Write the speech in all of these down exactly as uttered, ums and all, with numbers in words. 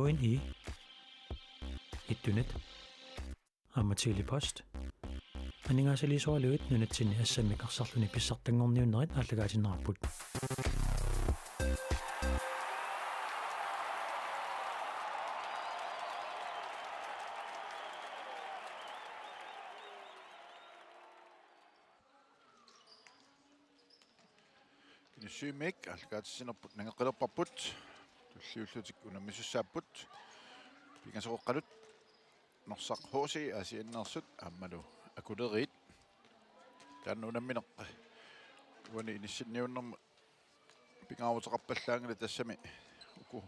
N I, Internet, aamma Tele-Post. Aningaasaliisoraluit nunatsinni assammik arsarluni pissartanngorniunnerit aallakaatinneqarput. Kingusinnermik aallakaatitsinerput nangeqqilerparput. Tulliullutik unammisussaapput. Pingasoqaqqalut Norsaq H C Aasianneersut aammalu Akuleriit. Taanna unammineq uani inissinniunnermi pingaaruteqarpallaanngilaq, tassami uku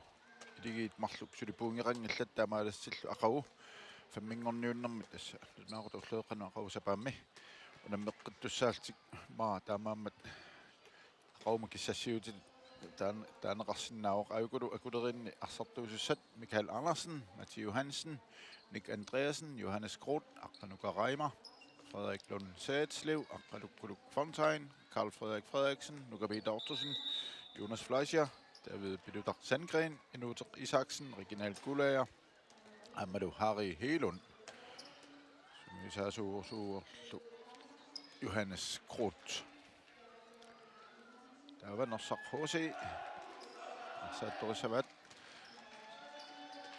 iligiit marluk suli pointeqanngillat, taamaallatillu aqagu femminngorniunnermi tassa nalunaaqutaq ulloqeqqanut aqagu sapaammi unammeqqittussaallutik, maa taamaammat aqagumut kissassiuutitut taan-, taaneqarsinnaavoq. Aajukulu Akuleriinni arsartuusussat Michael Andersen, Matti Johansen, Nick Andreasen, Johannes Groth, Aqqanuka Reimer, Frederik Lund Sætslev, Aqqalukkuluk Fontain, Karl Frederik Frederiksen, Nuka Peter Ottosen, Jonas Fleischer, David Pilutak Sandgren, Inuuteq Isaksen, Reginald Gulager, aammalu Harry Helund. Sungiusaasuusuullu Johannes Groth. Taava Norsaq H C. Saattorissavaat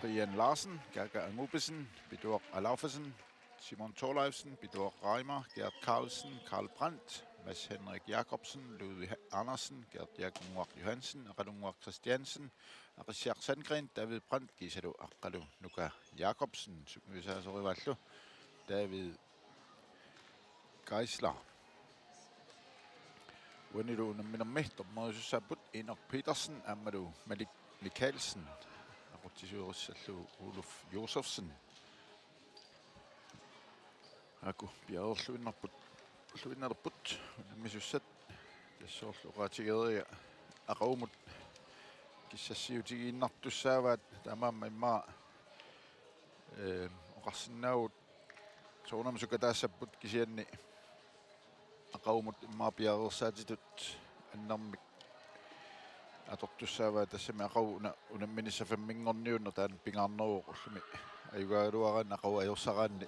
Brian Larsen, Kaka Angupesen, Pituaq Alaufesen, Simon Thorleifsen, Pituaq Reimer, Gerd Carlsen, Karl Brandt, Mads Henrik Jakobsen, Ludvig Andersen, Gerd Jakob Johansen, Aqqalunnguaq Christiansen, Aqissiaq Sandgren, David Brandt, kiisalu Aqqalunnguaq Jakobsen, sungiusaasorivaallu David Geisler. Uanilu unamminermi dommeriusussaapput Enoch Petersen aammalu Malik Mikkelsen, aqutsisuurissallugu Uluf Josefsen. Aaku piareerluinnarput, -luinnarput unammisussat, tassa soorlu oqaatigeriga aqagumut kissassiutigiinnartussaavaat, taamaammat immaqa, ee, oqarsinnaavugut soorunami sukataassapput, kisianni aqagumut immaqa piareersaatitut annermik atortussaavaa, tassami aqagu una-, unamminissaq femminngorniunneq taanna pingaarneruvoq, ullumi ajugaagaluaraanni aqagu ajorsaraanni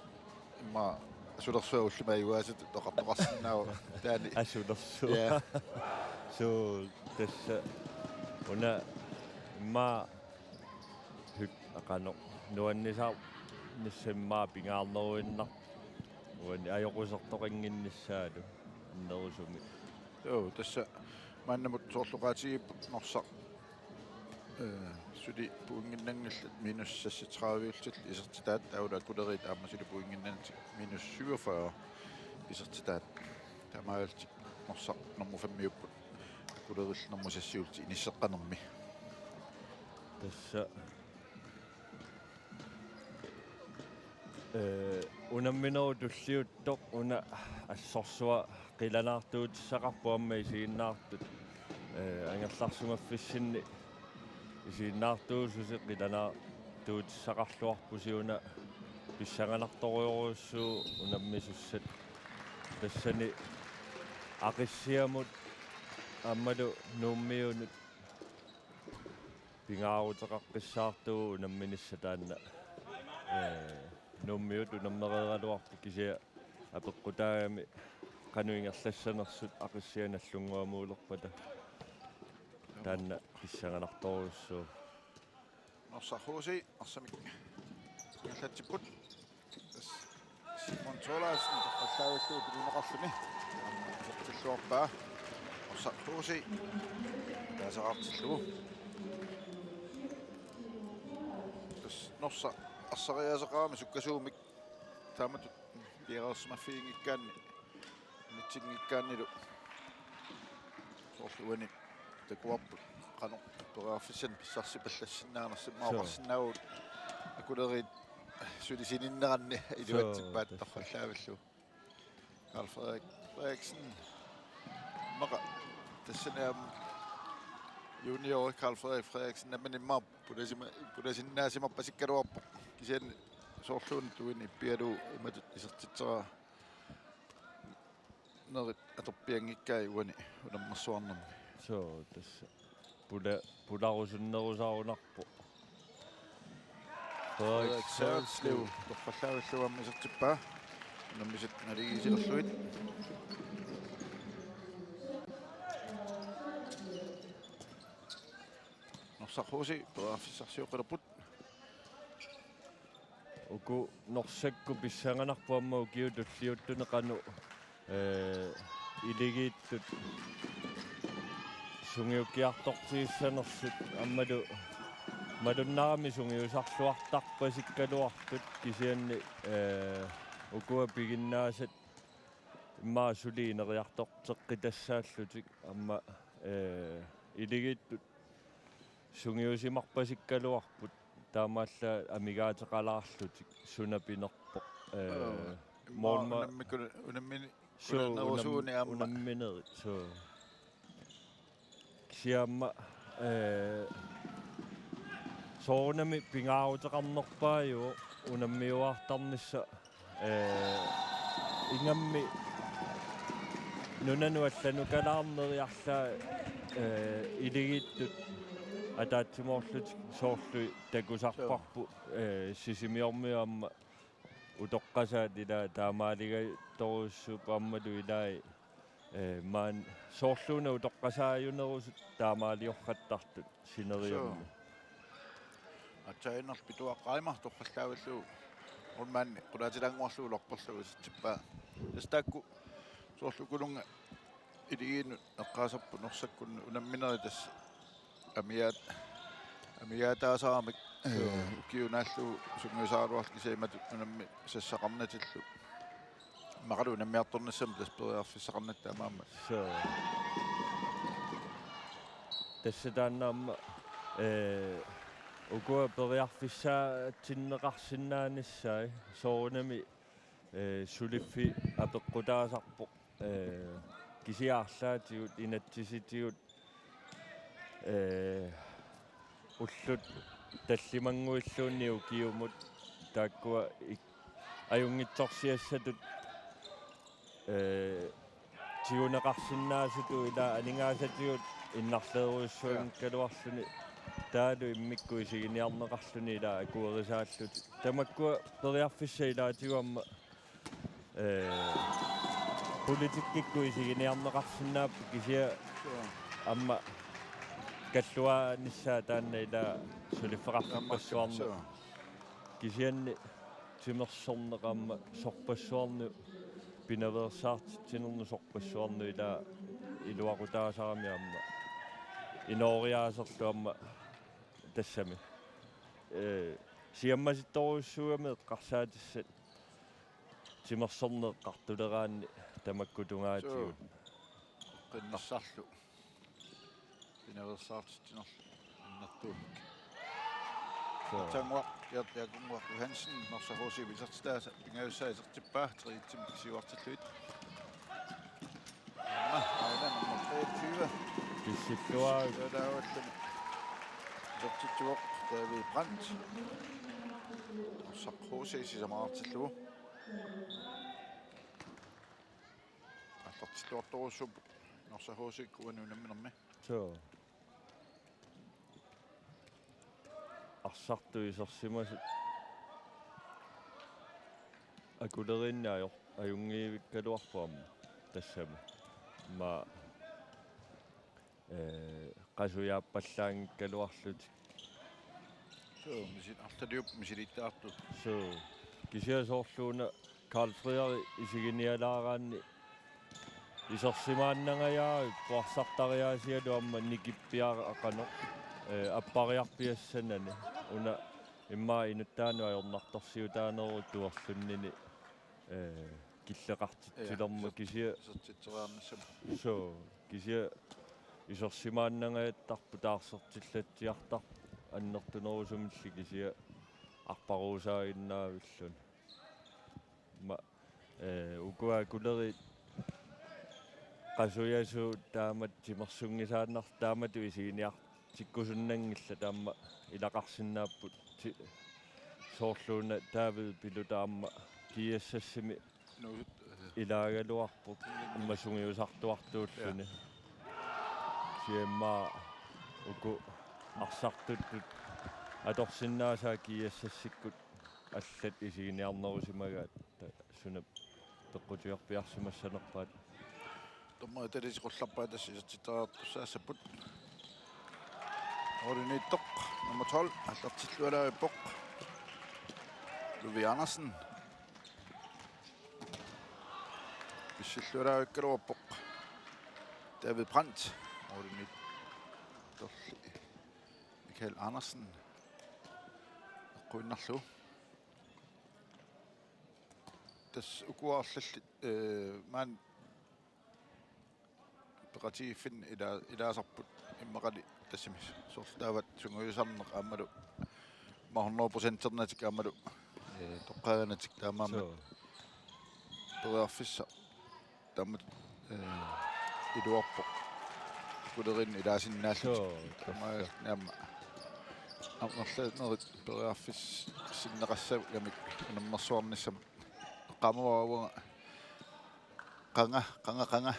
immaqa asulersuaq ullumi ajugaasutut oqartoqarsinnaavoq taanna. Asulersuaq. Ja. Suu, tassa una immaqa hyg-, aqanoq nuannisarnissaa immaqa pingaarneruinnarpoq. Uani ajoqusertoqannginnissaalu annerusumik. Joo, tassa maannamut soorlu oqaatigiipput Norsaq, ee, suli pointinnanngillat minus seksogtredive-ullutik isertitaat, taavalu Akuleriit aamma suli pointinnanngillat minus syvogfyrre isertitaat. Taamaalillutik Norsaq nummer femmiupput Akuleriillu nummer seksiullutik inisseqqanermi. Tassa, ee, unamminerup tulliuttoq una assorsuaq qilanaartuutissaqarpoq, aamma isiginnaartut, ee, angerlarsimaffissinni isiginnaartuususi qilanaartuutissaqarluarpusi. Una pissanganartorujorujussuuvoq unammisussat. Tassani Aqissiamut aammalu Nuummiunut pingaaruteqaqqissaartuuvoq unamminissaq taanna. Ee, Nuummiut unammereeraluarput, kisianni apeqqutaagami qanoq ingerlassanersut Aqissiaq nallunnguamuulerpata. Taanna pissanganartorujussuuvoq. Norsaq H C arsamik ingerlatsipput. Simon Thorleifsen toqqallavillugu tunineqarluni. Tilluarpaa Norsaq H C taasaqartillugu. Tassa Norsaq arsariaaseqarami sukkasuumik taamatut piareersimaffiginngikkaanni, unitsinngikkaannilu soorlu uani takuarput qanoq periarfissanik pissarsipallassinnaanera. Suu. Oqarsinnaavugut Akuleriit suli sininneranni iluatsippaat. Suu, tassa. Toqqallaavillugu. Karl Frederik Frederiksen. Immaqa tassani aamma juniori Karl Frederik Frederiksen nammineq immaqa pulasima-, pulasinnaasimarpasikkaluarpoq. Kisianni soorluuna tuini ippialu imatut isertitsera nerit atorpianngikkai uani unammersuarnermi. Suu, tassa. Pula-, pularusunnerusarunarpoq. Frederik Serritslev torrallavillugu aamma isertippaa. Unammisat naligiissilerlugit. Norsaq H C periarfissarsioqqilerput. Uku Norsakkut pissanganarpoq aamma ukiut tulliuttuni qanoq, ee, iligiittut sungiukkiartortigissanersut aammalu malunnarami sungiusarluartarpasikkaluartut kisianni, ee, ukua piginnaasat immaqa suli ineriartorteqqitassaallutik aamma, ee, iligiittut sungiusimarpasikkaluarput taamaallaat amigaateqalaarlutik suna pinerpoq. Ee, Joo. Immaqa målma-, unammikku-, unammini-, suu, unammini unam-, usuuni aamma. Unamminerit, suu. Kisianni aamma, ee, soorunami pingaaruteqarnerpaajuvoq unammiuaartarnissaq. Ee, ingammik nunanut allanukalaarneri arlaat, ee, iligiittut ataatsimoorlutik soorlu takusarparput, ee, Sisimiormiut aamma utoqqasaat ila taamaaligatorujussuupput aammalu ilai, ee, maani soorluuna utoqqasaajunerusut taamaaliortartut sineriammi. Suu. Aatsaannguaq Pituaq Qaima torrallaavillugu målmandi qulaatilaannguarlugu lorperlugu isertippaa. Tassa taakku soorlu ukulunnga iligiinnut eqqaasarput Norsakkunni unamminerit tassa amigaat-, amigaataasaramik, ee, Joo. ukiut naallugu sungiusaraluarlutik kisianni imatut unammisassaqarnatillu. Immaqalu unammiartornissamut tassa periarfissaqarnatik taamaammat. Suu. Tassa taanna aamma, ee, ukua periarfissaatinneqarsinnaanissaat soorunami, ee, suliffiit apeqqutaasarpoq, ee, kisianni arlaatigut inatsisitigut, ee, ullut tallimannguilluunniit ukiumut taakkua ik-, ajunngitsorsiassatut, ee, tiguneqarsinnaasutut ila aningaasatigut innarleerujussuanngikkaluarluni taavalu immikkut isiginiarneqarluni ila akuerisaallutik. Tamakkua periarfissat ilaatigut aamma, ee, politikkikkut isiginiarneqarsinnaapput kisianni Joo. aamma kalluaanissaa taanna ila suliffeqarfippassuarnut. Joo. Kisianni timersorneq aamma sorpassuarnut pinaveersaartitsinernut sorpassuarnut ila iluaqutaasarami aamma inooriaaserlu aamma tassami. Ee, siammasittorujussuugami eqqarsaatissat timersorneq eqqartuleraanni tamakku tungaatigut. Suu. Qinnissarlu. Pinaveersaartitsinerlu annertuumik. Suu. Aatsaannguaq Gert Jaakunnguaq Johansen, Norsaq H C-p isertitaasa, pingajussaa isertippaa, tre et-imik siuartillugit. Aamma, aana nummer treogtyve. Pissuttuaavoq. Pissuttuaavoq. Isertitsivoq David Brandt. Norsaq H C sisamaqartillugu. Aallartilluartorujussuupput Norsaq H C-kkut uani unamminermi. Suu. Arsartut isersimasut akuleriinni ajor-, ajunngivikkaluarput aamma tassami. Aamma, ee, qasujaapallaanngikkaluarlutik. Suu, misil-, arlaliup misilittaartut. Suu, kisianni soorluuna Karl Frederik isiginialaaraanni isersimaannangajappoq arsartariaasialu aamma nikippiaraq qanoq, ee, appariarpiassanani. Una immaqa inuttaanut ajornartorsiutaaneruvoq tuerlunnini, ee, killeqartitsilermat. Ia, kisianni isertitseriarnissamut. Suu, kisianni isersimaannangajattarput taarsertillatsiartarput annertunerusumilli kisianni arparuusaaginnaavilluni. Aamma, ee, ukua akuleriit qasujasuut taamatut timersunngisaannartut taamatut isiginiartikkusunnanngillat aamma ilaqarsinnaapput ti-, soorluuna David Piluta aamma G S S-imi Nuusut, ee, ilaagaluarpoq aamma sungiusartuartuulluni. Ia. Kisianni aamma uku arsartuttut atorsinnaasaa G S S-ikkut allat isiginiarnerusimagaat, ta-, suna peqqutigerpiarsimassanerpaat. Dommerit ilitsiqullarpaat, tassa isertitariaqartussaassapput. Målimiittoq nummer tolv, aallartillualaarpoq. Louis Andersen. Pissillualaarikkaluarpoq. David Brandt. Målimiittorli Michael Andersen. Eqquinnarlugu. Tassa ukua arlallit, eh, maani peqatigiiffinni ila-, ilaasarput immaqali tassami soorlu taava sungiusarneq aammalu hundrede procenternatik aammalu, eh, toqqaannarnatik taamaammat. Suu. Periarfissaq taamatut, eh, iluarpoq. Kuleriinni ilaasinnaallutik. Suu, taamaammat aamma amerlanerit periarfissinneqassagamik unammersuarnissamut. Eqqaamavara uanga qanga, qanga, qanga. Aa.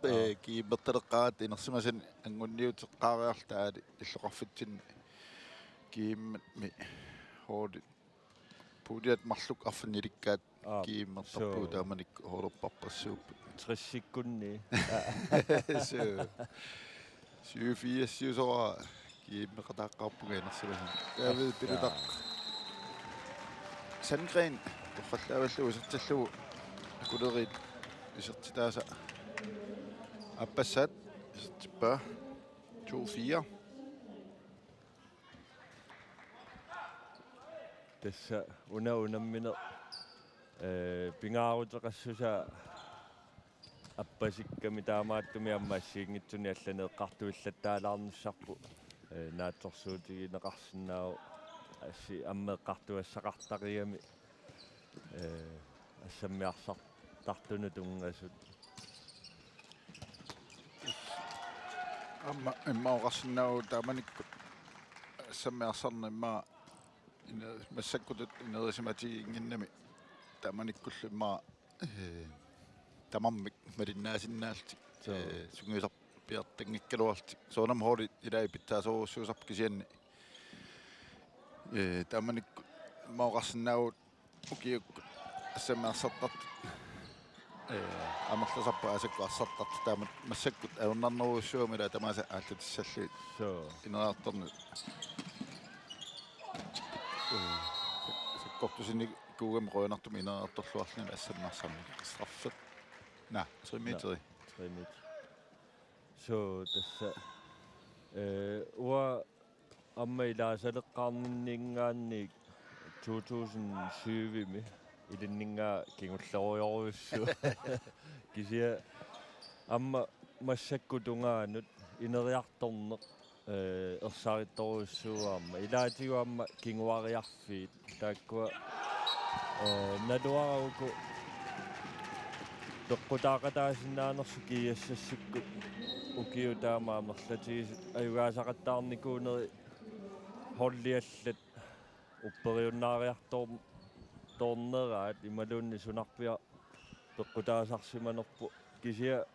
Eh, GM-ertaleqqaaratta inersimasani anguniuteqqaariarluta aali illoqarfitsinni GM-imi holdit puljat marluk arfinnilikkaat. Aa, GM-ertarpugut suu. Taamanikkut holderpassuupput. Tressikkunni. Suu. Syvogfirs-iusora GM-eqataaqqaarpunga inersimasani. David Pilutaq Sandgren torrallaavillugu isertillugu kuleriit isertitaasa aappassaat isertippaa to fire. Tassa una unammineq, eh, pingaaruteqassusaa appasikkami taamaattumik aamma assigiinngitsunik allanik eqqartuillattaalaarnissarput, eh, naatsorsuutigineqarsinnaavoq assi aamma eqqartugassaqartarigamik, eh, assammiarsartartunut tunngasut. Aamma immaqa oqarsinnaavoq taamanikkut assammiarsarneq immaqa ine-, massakkutut inerisimatiginnginnami taamanikkullu immaqa, eh, tamarmik malinnaasinnaalluni. Suu. Eh, sungiusarpiartanngikkaluarluni. Soorunami holdit ilaat pitsaasorujussuusarput kisianni. Eh, taamanikkut immaqa oqarsinnaavoq ukiukkut assammiarsartartut. Eh, amerlasarput aasakkut arsartartut taamatut massakkut ajornarnerujussuugami ilaa tamaasa aallatissallugit. Suu. Ineriartorneq. Eh, sak-, sakkortusinikuugami qujanartumik ineriartorluarluni assammiarsarneq. Straffet. Naa, tre meteri. Naa, tre meter. Suu, tassa, eh, uanga aamma ilaasaleqqaarninninngaanniit to tusind syv-imi ilinninngaa kingullerujorujussuuvoq. Kisianni aamma massakkut tungaanut ineriartorneq, eh, ersarittorujussuuvoq aamma. Ilaatigut aamma kinguariarfiit. Taakkua, eh, naluara uku peqqutaaqataasinnaanersut G S S-ikkut ukiut taama amerlatigisut ajugaasaqattaarnikuuneri holdiallat upperiunnaariartoor-, toorneraat imaluunniit sunarpiaq peqqutaasarsimanerput kisianni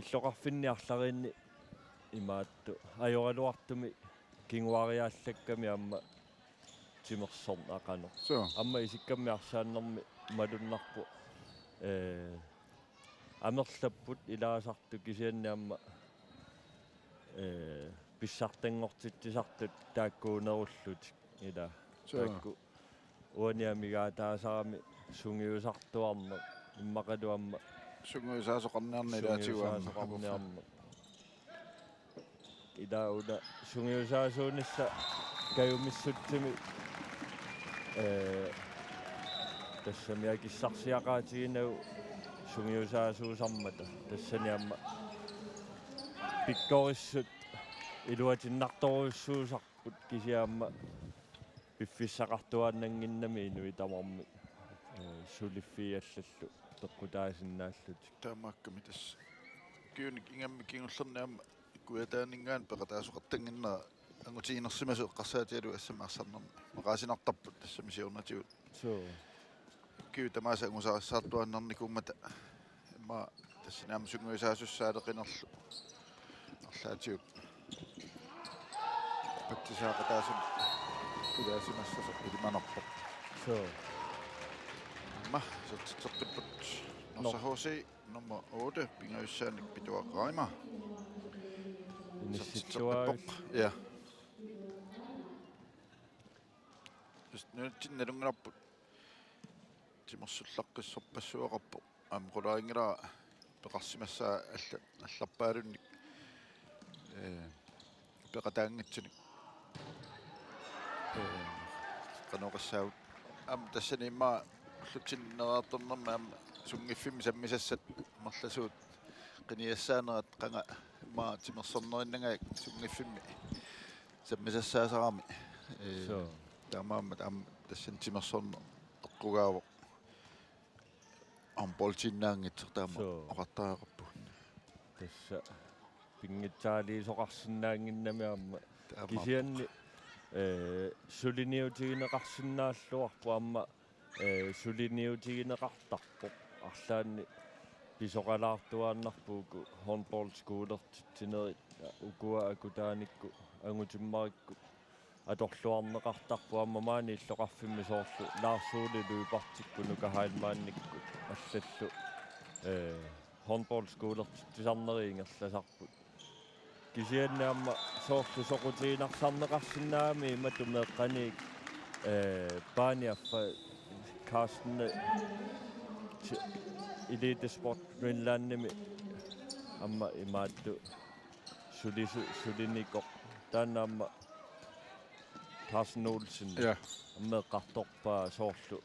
illoqarfinni arlariinni imaattoq ajoraluartumik kinguariaallakkami aamma timersorneq aqaneq. Suu. Aamma isikkammi arsaannermi malunnarpoq. Eh, amerlapput ilaasartut kisianni aamma, eh, pissartanngortitsisartut taakkuunerullutik ilaa. Suu. Taakku uani amigaataasarami sungiusartuarneq immaqalu aamma sungiusaasoqarniarneq ilaatigut aamma. Sungiusaasoqarniarneq. Ilaa una sungiusaasuunissaq kajumissutsimik, eh, tassami akissarsiaqaatiginagu sungiusaasuusarmata. Tassani aamma pikkorissut iluatinnartorujussuusarput kisianni aamma piffissaqartuaannannginnami inuit tamarmik, eh, suliffiit allallu peqqutaasinnaallutik. Taamaakkami tassa. Ukiunik ingammik kingullerni aamma Kujataaninngaanniit peqataasoqartannginnera angutiginersimasut eqqarsaatigalugit assammiarsarnermi. Maqaasinartarput tassami siornatigut. Suu. Ukiut tamaasa angusarissaartuaannarnikuummata. Immaqa tassani aamma sungiusaasussaaleqinerlu. Arlaatigut. Patsisaaqataasumik. Ilaasimassasoq ilimanarpoq. Suu. Aamma isertitseqqipput. Norsaq H C nummer otte, pingajussaanik Pituaq Reimer. Inissittuaavit. Isertitseqqippoq. Ja. Just nunatsinni nalunngilarput. Timersullaqqissorpassuaqarpoq. Aamma qularinngilara peqarsimassaa alla-, allarpaalunnik, ee, peqataanngitsunik. Ee, qanoq oqassaagut. Aamma tassani immaqa ullutsinni ineriartornermi aamma sunngiffimmi sammisassat marlasuut qinigassaanerat qanga immaqa timersornerinnagit sunngiffimmi sammisassaasarami. Ee, suu. Taamaammat aamma tassani timersorneq eqqugaavoq. Håndboldiinnaanngitsoq taama, suu, oqartariaqarpugut. Tassa pinngitsaaliisoqarsinnaannginnami aamma. Taamaappoq. Kisianni, ee, suliniutigineqarsinnaalluarpoq aamma, ee, suliniutigineqartarpoq. Arlaanni pisoqalaartuaannarpoq uku håndboldskolortitsinerit, ukua akutaanikkut angutimmarikku atorluarneqartarpoq aamma maani illoqarfimmi soorlu Lars Ole Lybertikkut, Nuka Heilmannikkut allallu, ee, håndboldskolortitsisarnerit ingerlasarput. Kisianni aamma soorlu soqutiginarsinnaannginnermi imatut meeqqaniit, ee, Paani affaa Carsten, ee, ti-, Elitesport Greenlandimi aamma imaattoq sulisu-, sulinikoq. Taanna aamma Carsten Olsen. Ja. Meeqqartorpaa soorlu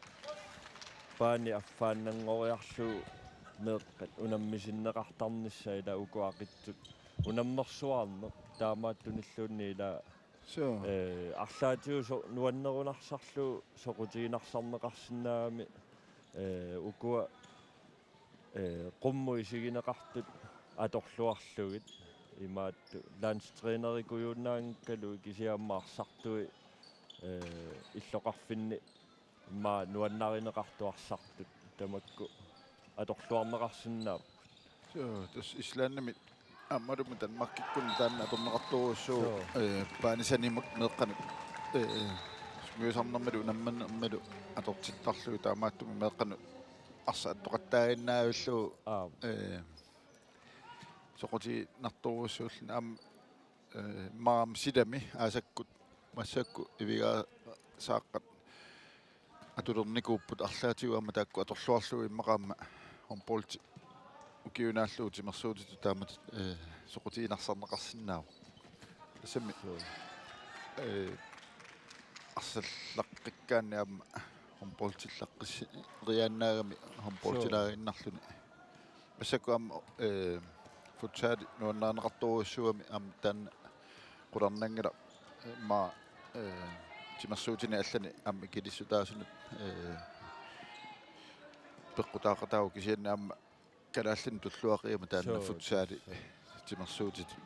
Paani affaannanngoriarlugu meeqqat unammisinneqartarnissaat, ila uku aqitsut unammersuarneq taamaattunilluunniit ila. Suu. Ee, arlaatigut so-, nuannerunarsarlugu soqutiginarsinnaannginnermi, ee, ukua, ee, qummut isigineqartut atorluarlugit imaattoq landstrænerikujunnaanngikkaluit kisianni aamma arsartui, ee, illoqarfinni immaqa nuannarineqartut arsartut tamakku atorluarneqarsinnaapput. Suu, tassa Islandimi aammalumi Danmarkikkunni taanna atorneqartorujussuuvoq, suu, ee, Paani sanimut meeqqanut, ee, sungiusarnermilu unamminermilu atortittarlugit, taamaattumik meeqqanut arsaq attoqattaaginnaavillugu, aap, ee, soqutiginartorujussuulluni aamma, ee, maam silami aasakkut massakkut Ivigaasaqqat atulernikuupput, arlaatigut aamma taakku atorluarlugit immaqa aamma håndboldi ukiut naallugu timersuutitut taamatut, ee, soqutiginarsinnaannginnermi. Tassami, suu, ee, arsallaqqikkaanni aamma håndboldillaqqissi-, riaannaagami håndboldilaaginnarluni. Suu. Massakkut aamma, ee, futsali nuannarineqartorujussuugami aamma taanna qularnanngilaq, ee, immaqa, ee, timersuutini allani aamma ikilissutaasunut, ee, peqqutaaqataavoq kisianni aamma kalaallinut tulluaqigami taanna, suu, futsali, tassa, timersuutitut.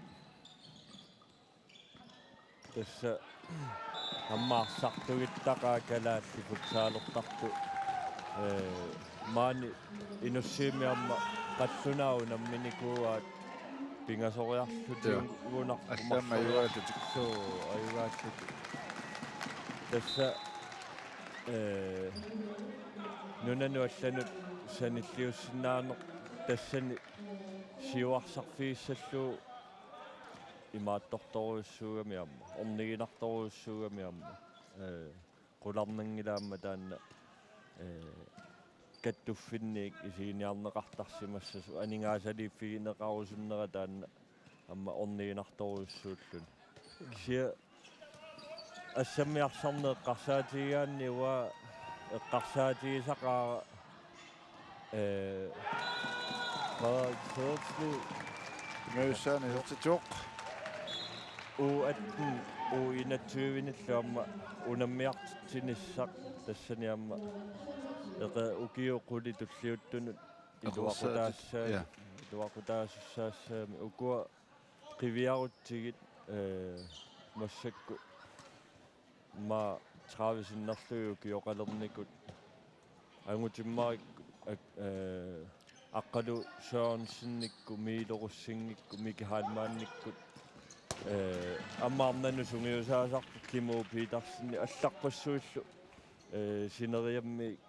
Tassa aamma arsartugittaqaat kalaallit futsalertartut. Ee, maani Inussivimmi aamma qallunaat unamminikuuaat pingasoriarlutik. Joo. Uunarput. Allaammi marloriarlutik. Ajugaallutik. Suu, ajugaallutik. Tassa, ee, nunanut allanut sanilliussinnaaneq tassani siuarsarfigissallugu imaattortorujussuugami aamma, orniginartorujussuugami aamma. Ee, qularnanngilaq aamma taanna, ee, kattuffinniit isiginiarneqartarsimassasoq, aningaasaliiffigineqarusunnera taanna aamma orniginartorujussuulluni. Kisianni assammi arsarneq eqqarsaatigigaanni uanga eqqarsaatigisaqaara, ee, Frederik Fredsley. Møssaani isertittoq. U atten, U enogtyve-nillu aamma unammiartitsinissaq tassani aamma eqe-, ukiut qulit tulliuttunut eqersaatit, iluaqutaassaa-, ja, iluaqutaasussaassaammat ukua qiviarutsigit, ee, massakkut aamma tredive sinnerlugit ukioqalernikut angutimmarik ak-, ee, Aqqalu Sørensenikkut, Miilu Rosingikku, Miki Heilmannikkut Eh, aamma arnanut sungiusaasarput Kimmo Petersen allaqqussuillu, eh, sineriammi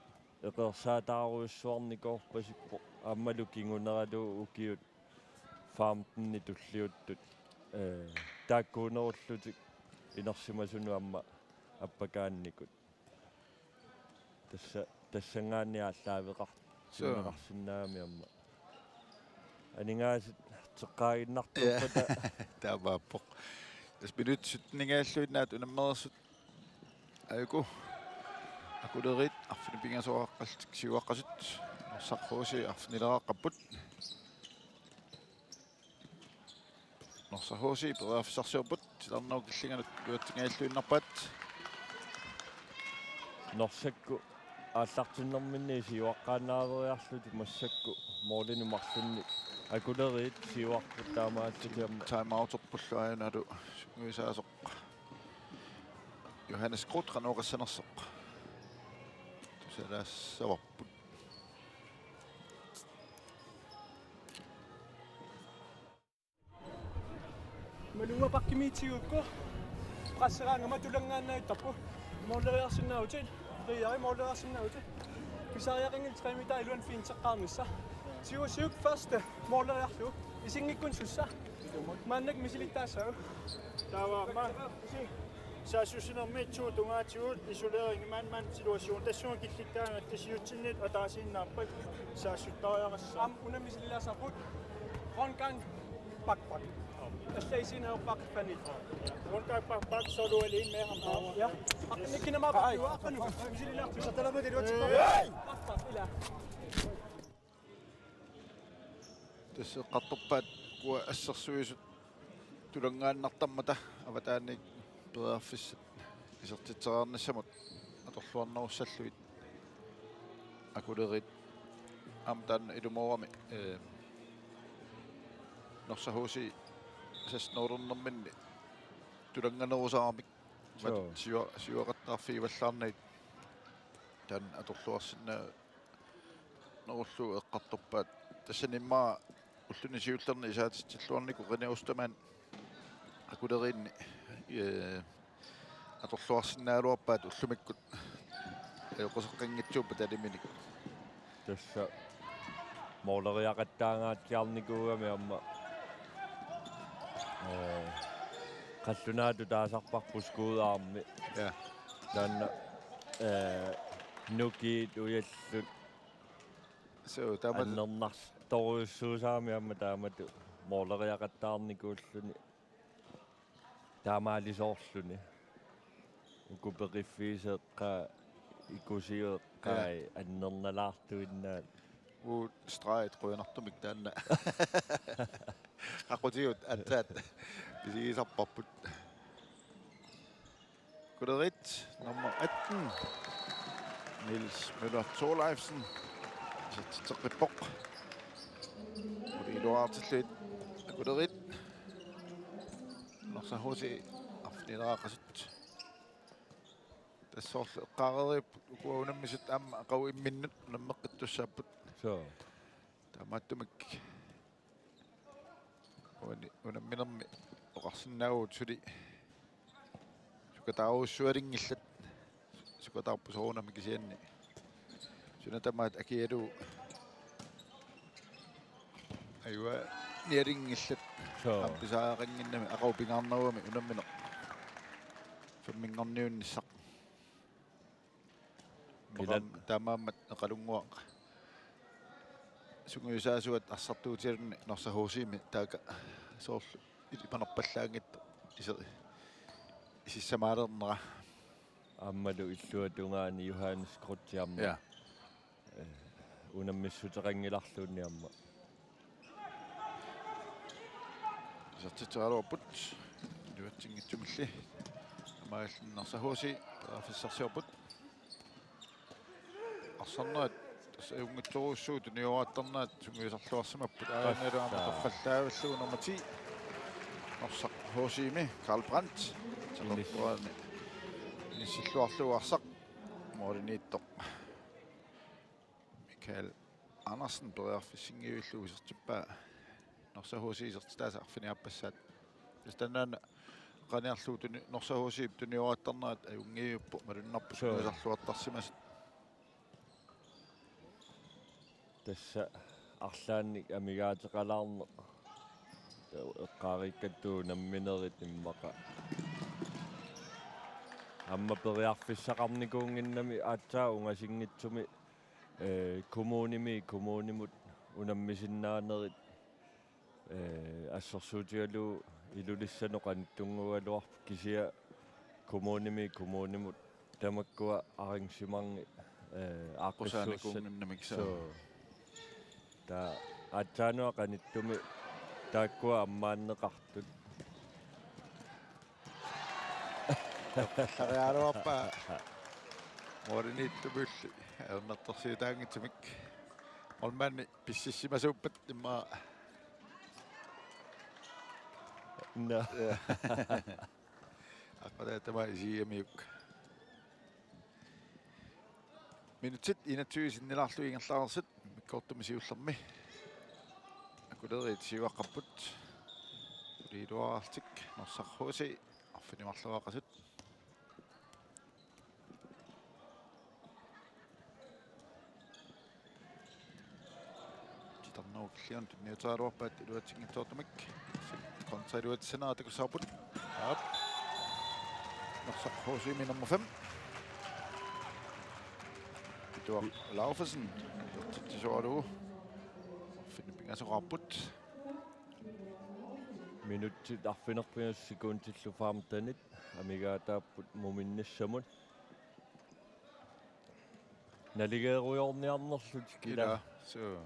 eqeersaataarujussuarnikuuppasippoq aammalu kinguneralu ukiut femten tulliuttut, eh, taakkuunerullutik inersimasunut aamma appakaannikut. Tassa, tassanngaanniit aallaaveqar-, Suu. Siuneqarsinnaagami aamma. Aningaasat teqqaaginnartuuppata. Ja. Taamaappoq. Tassa minutsit sytteningaalluinnaat unammereersut. Ajuku. Akuleriit arfineq-pingasoqaqqallutik siuaqqasut. Norsaq H C arfinileqaqqapput. Norsaq H C periarfissarsiorput, titarnerup killinganut iluatsinngilluinnarpaat. Norsakkut aallartinnerminni siuaqqaannaaveriarlutik massakkut målinik marlunnik. Akuleriit siuarput taamaallutik aamma. Time outerpullu aajunaalu sungiusaasoq. Johannes Groth qanoq oqassanersoq. Tusalaassavarput. Maluga bakkimiitsigukku. Presseraangama tulanngaannavittarput. Måleriarsinnaavutit. Riiari måleriarsinnaavutit. Pisariaqanngilaq tre meter iluani finteqqaarnissaq. Siusiuk første måleriarlugu. Isinngikkuni sussa. Maannakkut misilittaassaagut. Taava aamma. Saassussinermi to tungaatigut isolering maanna maanna situation. Tassunga killikkaangatta siutsinnit ataasiinnarpat saassuttariaqassaaq. Aamma una misililaassapput. Rundgang, bak, bak. Alla isiinnarpara fanit. Rundgang, bak, bak, så er du alene med ham herovre. Ja. Aqqanikkinama bak, bak, bak. Misililaarpara. Bak, bak, ila. Tassa eqqartorpaat ukua assersuisut tulanngaannartarmata avataaniit periarfissat isertitseriarnissamut atorluarnerussallugit. Akuleriit aamma taanna ilumoorami, eh, Norsaq H C seksten-ornerminni tulannganerusaramik. Suu. Mat siua-, siuaqattaarfigivallaarnagit taanna atorluarsinnaa- nerullugu eqqartorpaat. Tassani immaqa ulluni siullerni isaatitsilluarnikoq René Ostermann Akuleriinni, eh, atorluarsinnaagaluarpaat ullumikkut ajoquseqqanngitsuuppat taliminik. Tassa måleriaqattaangaatsiarnikuugami aamma. Eh, qallunaatut taasarparput skuudaarmi. Ja. Taanna, eh, nukiit ujallut. Suu, taama- annernartorujussuusarami aamma taamatut måleriaqattaarnikuulluni taamaalisoorluni. Uku periffissat eqqaa, ikusiiveqqaa, ja, annernalaartuinnaat. Uut stregit qujanartumik taanna. Qaqutigut aatsaat pisigisarparput. Akuleriit nummer atten, Niels Møller Thorleifsen, isertitseqqippoq. Uli iluaartillugit Akuleriit. Norsaq H C arfinileqaqqasut. Tassa soorlu eqqaareeripput ukua unammisut aamma aqagu imminnut unammeqqittussaapput. Suu. Taamaattumik uani unamminermi oqarsinnaavugut suli sukataarujussualinngillat. Sukataarput soorunami kisianni suna tamaat akialu ajugaanialinngillat. Suu. Aamma pisariaqannginnami aqagu pingaarnerugami unammineq femminngorniunnissaq. Kilat. Maqam taamaammat Eqalunnguaq sungiusaasuat arsartuutillugu Norsaq H C-mi taakku soorlu ilimanarpallaanngitsoq isi-, isissamaalernera. Aammalu illuatungaani Johannes Groth aamma. Ja. Eh, unammissuteqanngilarluunniit aamma. Isertitseraluarput. Iluatsinngitsumilli. Aamma Norsaq H C periarfissarsiorput. Arsarnerat tassa ajunngitsorujussuuvoq tunioraattarnerat sungiusarluarsimapput. Aajunaalu aamma, assa, torfallaavillugu nummer ti. Norsaq H C-mi Karl Brandt. Inis-, sapertuani inissilluarlugu arsaq. Målimiittoq Michael Andersen periarfissinngillugu isertippaa. Norsaq H C isertitaasa arfiniarpassaat. Taannaana qaniarlugu tuni-, Norsaq H C-p tuniuaattarnerat ajunngivippoq, malunnarpoq. Suu. Tunuisarluartarsimasut. Tassa arlaannik amigaateqalaarneq. Eqqaariikkattut unamminerit immaqa. Aamma periarfissaqarnikuunnginnami aatsaat ungasinngitsumi, ee, kommunimi, kommunimut unammisinnaanerit, ee, assersuutigalugu Ilulissanut qanittunnguugaluarput, kisianni kommunimi, kommunimut tamakkua arrangementit, ee, aaqqissuussat. Qusaanikuunnginnamik, suu. Suu. Taava aatsaannguaq qanittumi taakkua ammaanneqartut. Qallariaraluarpaa målimiittumilli ajornartorsiutaanngitsumik. Målmandi pississimasuuppat immaqa. Nå. Ja. Aqqutaata tamaat isigigamiuk. Minutsit enogtyve sinnilaarlugit ingerlareersut immikkoortumi siullermi. Akuleriit siuaqqapput. Suliiluaraltik Norsaq H C arfineq-marloqaqasut. Titarnerup killinganut tunniutaraluarpaat iluatsinngitsoortumik. Kontra iluatsissineq takussavarput. Aap. Norsaq H C-mi nummer fem, Pituaq Laufersen, isertitsisuaralugu arfineq-pingasoqarput. Minutsit arfineq-pingasut sekundillu femtenit amigaataapput muminnissamut. Naligeerujoorniarnerlutik ila. Ila, suu.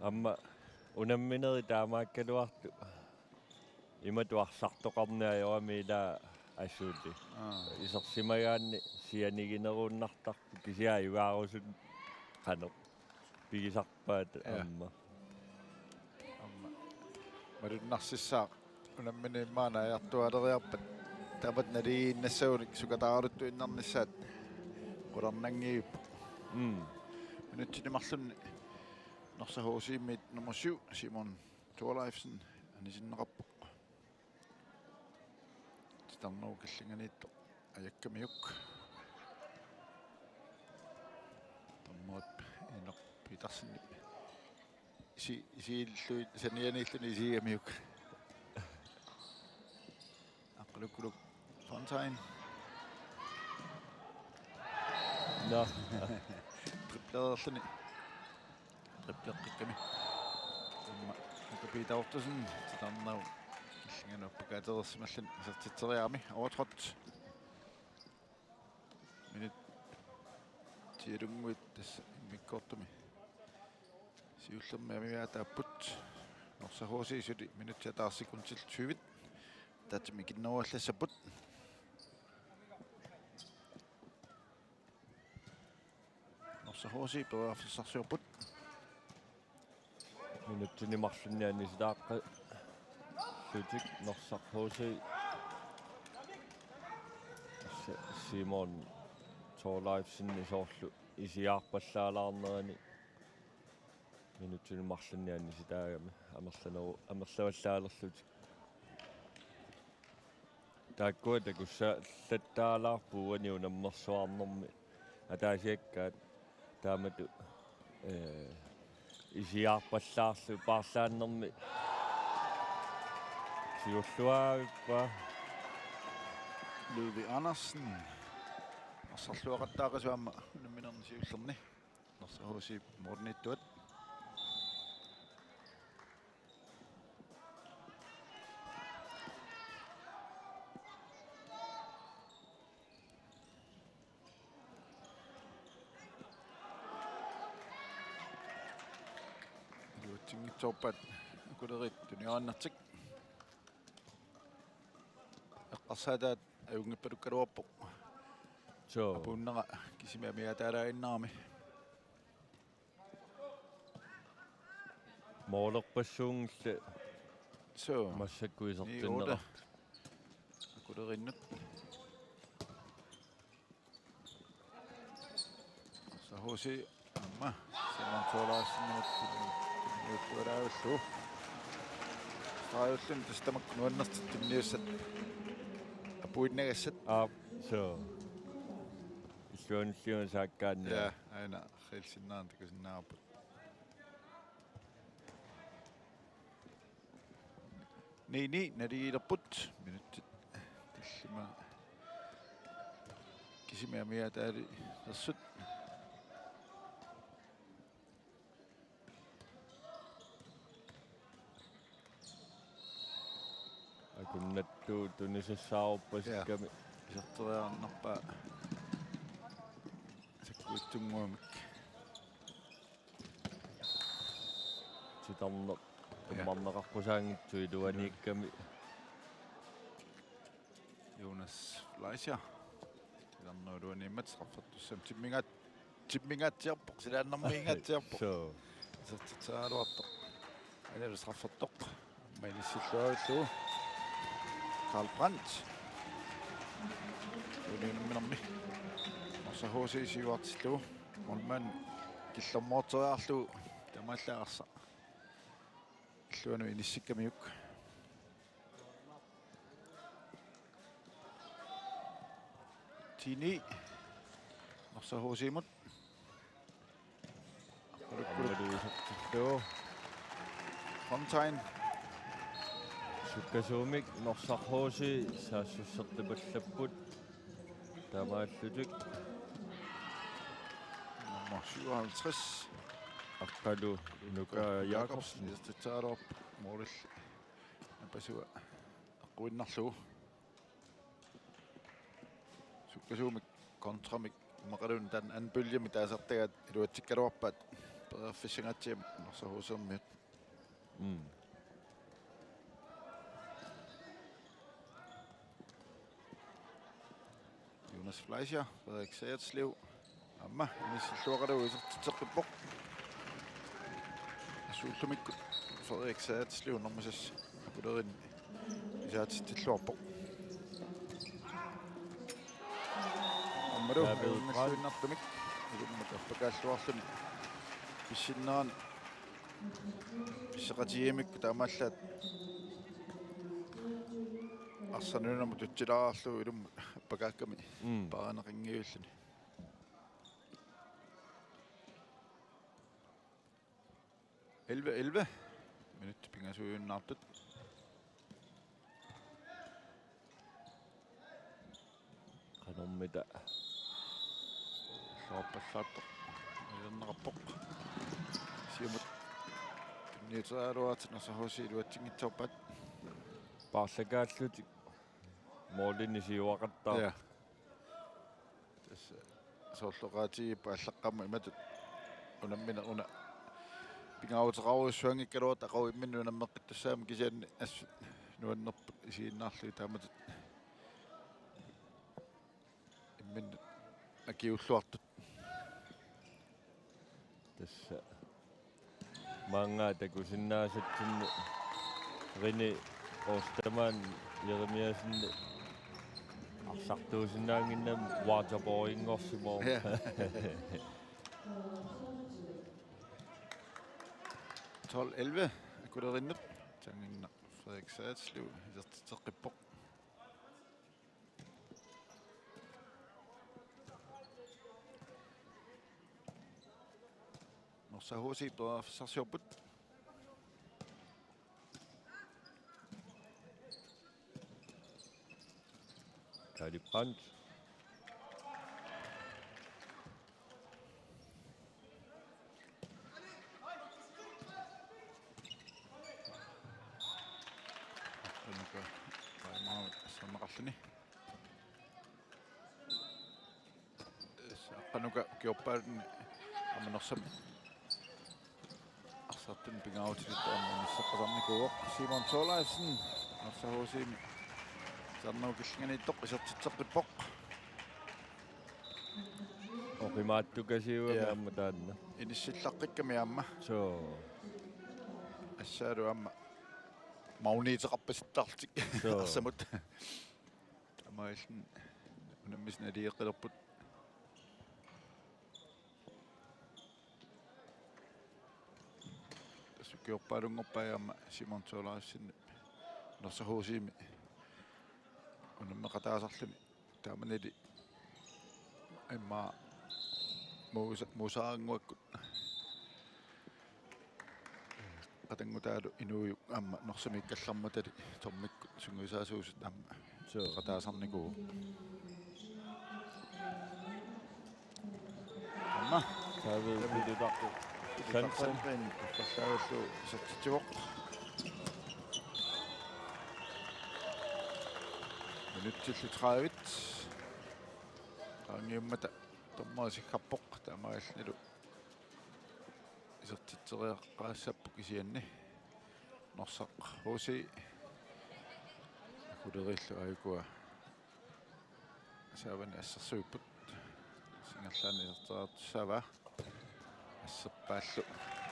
Aamma unamminerit taamaakkaluartut imatut arsartoqarneq ajorami ila asuli. Aa. Isersimagaanni sianiginerunnartarput kisianni ajugaarusunneq qanoq pigisarpaat. Ja. Aamma. Aamma. Malunnarsissaaq. Unammineq immaqa naajartuaaleriarpat taamatut naligiinnassagunik sukataaruttuinnarnissaat qularnanngivippoq. Mm. Minutsini marlunni Norsaq H C-miit nummer syv, Simon Thorleifsen, anisinneqarpoq. Titarnerup killinganiittoq ajakkamiuk. Dommerip Inok Petersenip isi-, isiillui-, sanianiilluni isigigamiuk. Aqqalukkuluk Fontain. Nå. Triplereerluni. Tripleqqikkami. Immaqa Peter Ottosen titarnerup killinganut appakaatereersimalluni isertitseriarami. Overtrådt. Minut tialunnguit tassa immikkoortumi siullermi amigaataapput. Norsaq H C suli minutsit ataaseq sekundit tyve. Tatsimi ikinneruallassapput. Norsaq H C periarfissarsiorput. Minutsini marlunni anisitaaqqallutik Norsaq H C. Si-, Simon Thorleifsen soorlu isiarpallaalaarnerani minutsini marlunni anisitaagami amerlaneru-, amerlavallaalerlutik. Taakkua takussallattaalaarput uani unammersuarnermi ataasiakkaat taamatut, ee, isiarpallaarlutik paarlaannermi siulluaavippa. Ludvig Andersen. Arsarluaqattaaqisut aamma unamminerni siullerni. Norsaq H C målimiittuat. Iluatsinngitsoorpaat Akuleriit tuniorannartik. Eqqarsaataat ajunngippaluukkaluarpoq. Suu. Apuunnera kisimi amigaataalaaginnarami. Målerpassuunngillat. Suu. Massakkut isertinneqartut. Ni otte. Akuleriinnut. Norsaq H C aamma Simon Thorleifsenimut tunniuttualaavillugu. Raajullun tassa tamakku nuannertitsinniussat apuinnagassat. Aap, suu. Illuanulliuna saakkaanni. Ja, aana arriilsinnaanera takusinnaavarput. Ni ni naligiilerput. Minutsit tallimat kisimik amigaataalersut. Akunnattuut tunisassaaruppasikkamik. Ja. Iserteriarnerpaaq sakkuitsunnguamik. Titarneq. Ja. Tummarneqaqqusaanngitsoq iluaniikkami. Jonas Fleischer. Titarnerup iluaniimmat straffertussamut timmigaat-, timmingaatsiarpoq, silaannarmiingaatsiarpoq. Suu. Isertitseriaraluartoq. Aana straffertoq. Aamma inissilluarlugu. Karl Brandt. Unamminermi. Norsaq H C siuartillugu. Målmand killormoorteriarlugu. Taamaallaat arsaq illuanut inissikkamiuk. Ti ni. Norsaq H C-mut. Aammalu isertillugu. Fontaine. Sukkasuumik Norsaq H C saassussertupallapput. Taamaallutik. Nummer syvoghalvtreds. Aqqalu Nuka Jakobsen. Jakobsen isertitseriaraluarpoq målilli. Napasua eqquinnarlugu. Sukkasuumik kontramik immaqaluunniit taanna anden bølgemi taasartagaat iluatsikkaluarpaat periarfissangaatsiamik Norsaq H C-miut. Mm. Jonas Fleischer, Frederik Sagertslev. Aamma inissilluaqalugu isertitseqqippoq. Asuullumikkut Frederik Sagertslev normisas akulerinni isaatitsilluarpoq. Aammalu David Brandt. Ajunngilluinnartumik ilumut appakaalluarluni pissinnerani pisseqatigiimmikku taamaallaat arsaq nunamut tutsilaarlugu ilumut appakaakkami. Mm. Paarineqanngivilluni. Elleve elleve. Minutsit pingasuujunnaartut. Qanormita. Soorpallaartoq. Ilerneqarpoq. Siumut. Tunniuteriaraluaratik Norsaq H C iluatsinngitsoorpaat. Paarlakaallutik. Målini siuaqattaarput. Ja. Tassa soorlu oqaatigiippoq aallaqqaammut imatut unammineq una pingaaruteqarujussuanngikkaluartoq aqagu imminnut unammeqqittussaammat kisianni assut nuannerput isiginnaarlugit taamatut imminnut akiuulluartut. Tassa maannga takusinnaasatsinni René Ostermann Jeremiassenip arsartuusinnaannginnami waterboardinngorsimavoq. Ja. Tolv elleve akulerinnut. Taanna Frederik Saatslip isertitseqqippoq. Norsaq H C periarfissarsiorput. Kaali Brandt. Aqqanuka timeout asserneqarluni. Aqqanuka ukiorpaalunni aamma Norsami arsartunik pingaarutilik aamma inisseqqisarnikuuvoq. Simon Thorleifsen Norsaq H C-mi titarnerup killinganiittoq isertitseqqippoq. Oqimaattukasiugami. Ja. Aamma taanna. Inissillaqqikkami aamma. Suu. Assaalu aamma magneteqarpasittarlutik. Suu. Arsamut. Taamaalilluni unammisut naligeqqilerput. Tassa ukiorpaalunngorpai aamma Simon Thorleifsenip Norsaq H C-mi unammeqataasarluni taamanili immaqa muusa-, muusarannguakkut qatanngutaalu inuujuk aamma Norsamiikkallarmatali tormikkut sungiusaasuusut aamma Suu. Qataasarnikuuvoq. Aamma. Taavik Pidudaq. Sansen. Sansen. Pallaagallu satsitsivoq. Minutsillu tredive. Qaangiummata dommeri siggarpoq taamaalillunilu isertitseriaqqaassapput kisianni Norsaq H C Akuleriillu aajuku saavani assersuipput. Singerlaannaq iserteriartussaavaa. Asserpaallu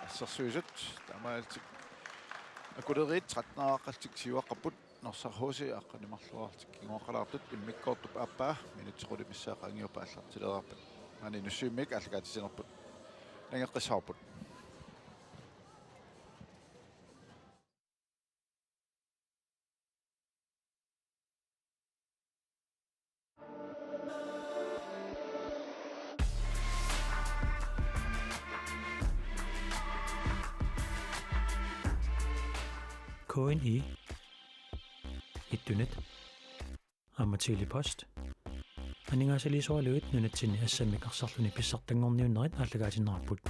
assersuisut taamaalillutik Akuleriit tretten-aaqqallutik siuaqqapput. Norsaq H C aqqaneq-marluarlutik kinguaqqalaartut immikkoortup aappaa minutsit qulit missaat qaangiuppata aallartileriarpat. Maani Nuussummik aallakaatitsinerput nangeqqissavarput. K N I, Ittunet, aamma Tele-Post. Aningaasaliisoraluit nunatsinni assammik arsarluni pissartanngorniunnerit aallakaatinneqarput.